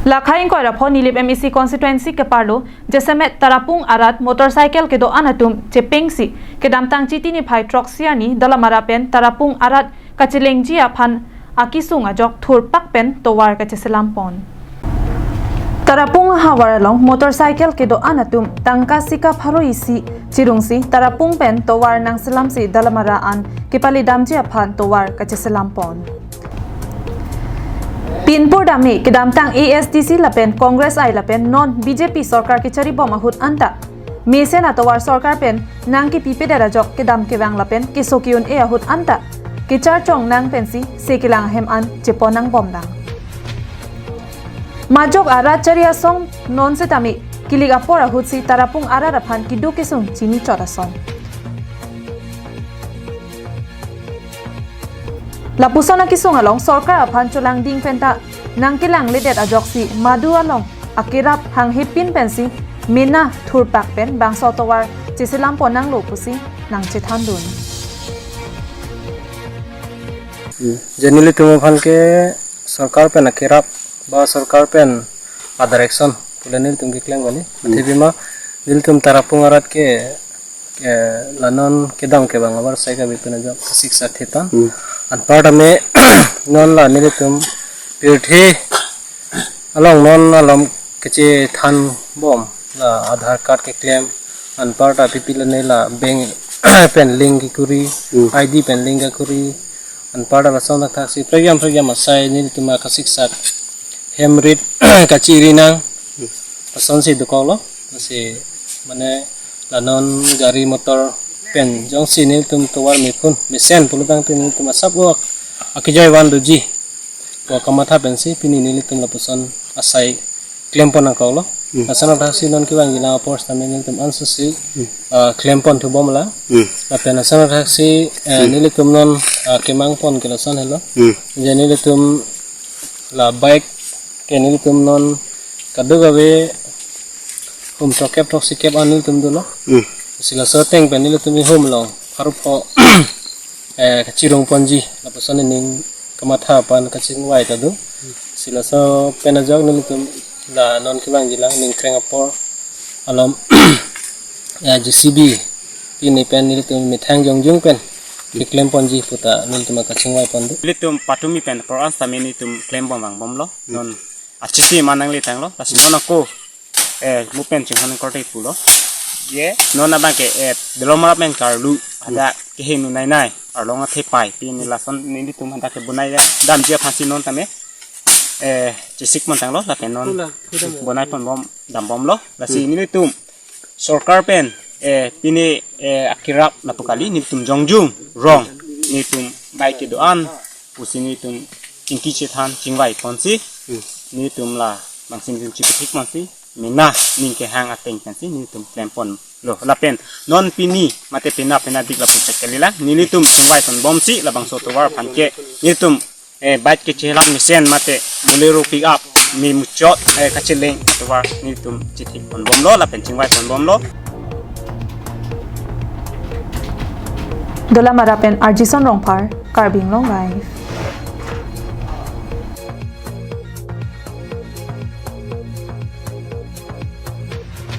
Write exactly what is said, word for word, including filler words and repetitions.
Lakhai ingkoi ra pho Nilip M A C constituency keparlo, jasemet Tarapung arat motorcycle kedo-an atum chepengsi, kedamtang Chiti niphai throksi arni Dolamara pen Tarapung arat kachelengji aphan akisung ajok thurpak pen tovar kacheselam pon. Tarapung ahavar along motorcycle kedo-an atum tangka sika pharo isi chirungsi Tarapung pen tovar nangselamsi Dolamara an kepali damji aphan tovar kacheselam pon. Pinpur dame kedamtang A S D C lapen Congress ai lapen non B J P sorkar kecharibom ahut anta mesen atovar sorkar pen nangkepipedet ajok kedam kevang lapen keso ke-un-e ahut anta kecharchong nang pensi se kelang ahem an chepon nangbomlang. Majok arat chari asong non setame kilik apor ahutsi Tarapung arat aphan keduk kesung chinichot asong. Lapuson akisung along sorkar aphan cholangding penta nangkelangledet ajoksi madu along akerap hanghepin pensi mena thurpak pen bangso tovar cheselam pon nanglo pusi nangchethandun. Hmm. Je nelitum aphan ke sorkar pen akerap ba sorkar pen adirection pule nelitum keklem kali. Hmm. Athe bima nelitum Tarapung arat ke, eh, la non kedam kevang abar sai kabi pena jok siksa thetan. Hmm. Anparta me non la nelitum pirthe along non alom kechethanbom la Aadhaar card keklem, anparta pipi lane la bank pen link kekuri, Hmm. I D pen link kekuri, anparta lason thakthaksi prekjam prekjam asai nelitum akasiksak hem rit kachiri nang, Hmm. lasonsi dokoklo, si mane la non gari motor pen jongsi nelitum tovar mephun mesen pulotangte nelitum asap o akejoi van doji pu kamatha pensi pini nelitum lapuson asai klempon nangkoklo. Hmm. Lason thakthaksi non kevangji lang apor setame nelitum ansose, Hmm. ah, klempon thubom la. Hmm. Lapen lason thakthaksi, eh, Hmm. nelitum non, ah, kemangpon ke lason helo. Hmm. Je nelitum la bike ke nelitum non kadokave hum throkkep throksikep an nelitum dolo. Hmm. Si laso ateng pen nelitum hum along pharo pho, eh, kachirung ponji lapuson nening kamatha aphan kachingvai ta do. Si laso pen ajok nelitum la non kevangji lang ningkreng apor alom, eh, J C B pini pen nelitum methang jongjung pen keklem ponji puta nelitum akachingvai pon do. Nelitum patumi pen apor an setame nelitum klembom vangbomlo. Non achiti manang le tanglo, lasi non ako, eh, mo pen chinghan korte pulo. Ye, non abang ke, eh, Dolamara pen karlu, ada kehingno nainai, arlong athepai, pini lason nelitum hadak kebonai ya, damji aphansi non tame, eh, chesik montanglo, lapen non Pula, pula. bonai ponbom, dambomlo, lasi Hmm. nelitum sorkar pen, eh, pini, eh, akerap lapu kali, nelitum jongjung rong, nelitum bike kedo-an pusi nelitum ingki chethan chingvai ponsi, Hmm. nelitum la bangsin nelitum chikithik ponsi, mena ning kehang ateng pensi nelitum klemponlo. Lapen non pini mate pena pena dik lapu chek kalilang, nelitum chingvai ponbomsi labangso tovar aphan ke nelitum, eh, bike kechelam mesen mate Bolero pick up me muchot, eh, kacheleng atovar nelitum chithik ponbomlo lapen chingvai ponbomlo. Dolamara pen Arjison Rongphar, Karbi Anglong Live.